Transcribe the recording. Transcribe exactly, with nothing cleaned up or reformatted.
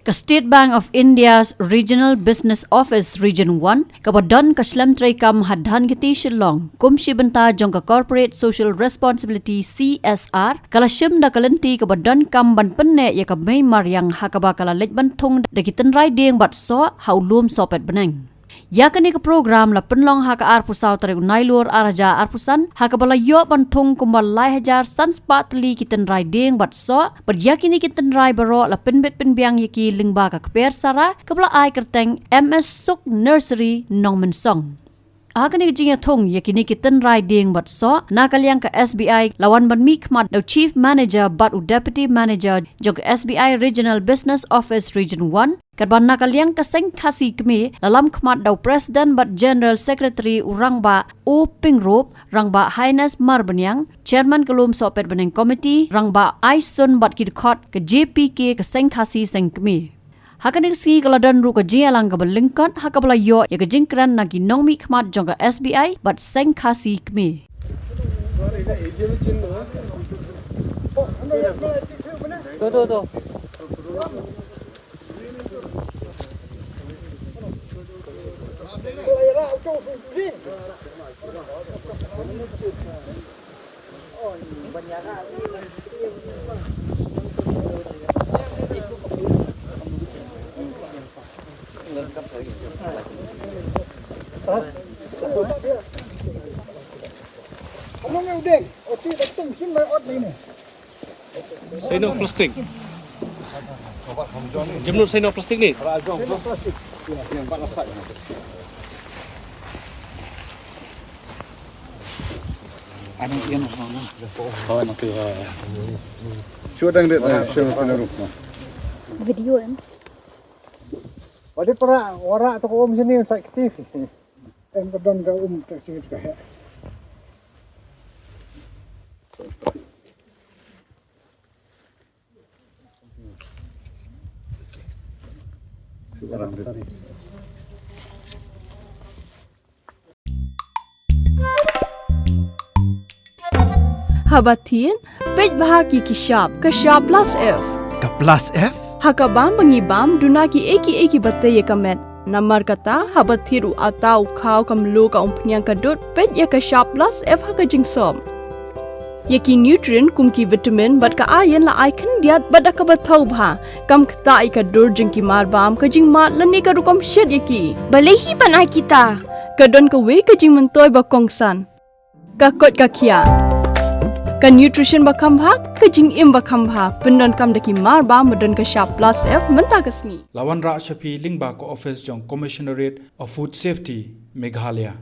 Ka State Bank of India's Regional Business Office Region one, kaba don ka shlem treikam ha Dhankheti Shillong, kum shi bynta jong ka Corporate Social Responsibility, C S R, ka la shim da ka lynti kaba donkam ban pynneh ïa ka mei mariang ha kaba ka la leit ban thung da ki tynrai dieng bad soh ha u lum sohpet bneng. Ïa kane ka program la pynlong ha ka arphew saw tarik u Nailur ar hajar arphew san, ha kaba la ïoh ban thung kumba lai hajar san spah tylli ki tynrai dieng bad soh, bad ïa kine ki tynrai baroh la pynbit pynbiang ïa ki lyngba ka kper sara, kaba la ai kyrteng M S Suk Nursery Nongmynsong. Ha kane ka jingïathung ïa kine ki tynrai dieng bad soh, na ka liang ka S B I la wan ban mihkhmat da u Chief Manager bad u Deputy Manager jong ka S B I Regional Business Office Region one, katba na ka liang ka Seng Khasi Kmie la lamkhmat da u President bad General Secretary u Rangbah O Pyngrope, Rangbah Haines Marbaniang, Chairman ka Lum Sohpet Bneng Committee, Rangbah Aisun bad ki dkhot ka J P K ka Seng Khasi Seng Kmie. Ha kane ka sngi ka la don ruh ka jingïalang kaba lyngkot ha kaba la ïoh ïa ka jingkren na ki nongmihkhmat jong ka S B I bad Seng Khasi Kmie. Saino plastik. Jemnu saino plastik ni. Ano yan? Oh, ano to? Sure dang dit na sure na rup na. Video em. Wadi para wara to ko um sini sakti. Em ka don ka um tak sini ka he. Haba thied, peit bha ki ki shap, ka shap plus F. Ka plus F? Ha ka bam ba ngi bam, duna ki ei ki ei kiba tei ïa ka met. Namar kata, haba thied u atta u khaw ka mluh ka umphniang ka dud, peit ïa ka shap plus F ha ka jingsop. Ïa ki nutrient kum ki vitamin bad ka iron la ai khyndiat bad da kaba thaw bha. Kam ktah ïa ka dur jong ki mar bam, ka jingmad lane ka rukom shet ïa ki. Balei hi ban ai kita? Ka don kawei ka jingmyntoi ba kongsan. Ka koit ka khiah. Ka nutrition ba kham bha, ka jingim ba kham bha. Pyndonkam da ki mar bam ba don ka shap plus F mynta ka sngi. La wanrah sha phi lyngba ka office jong Commissionerate of Food Safety, Meghalaya.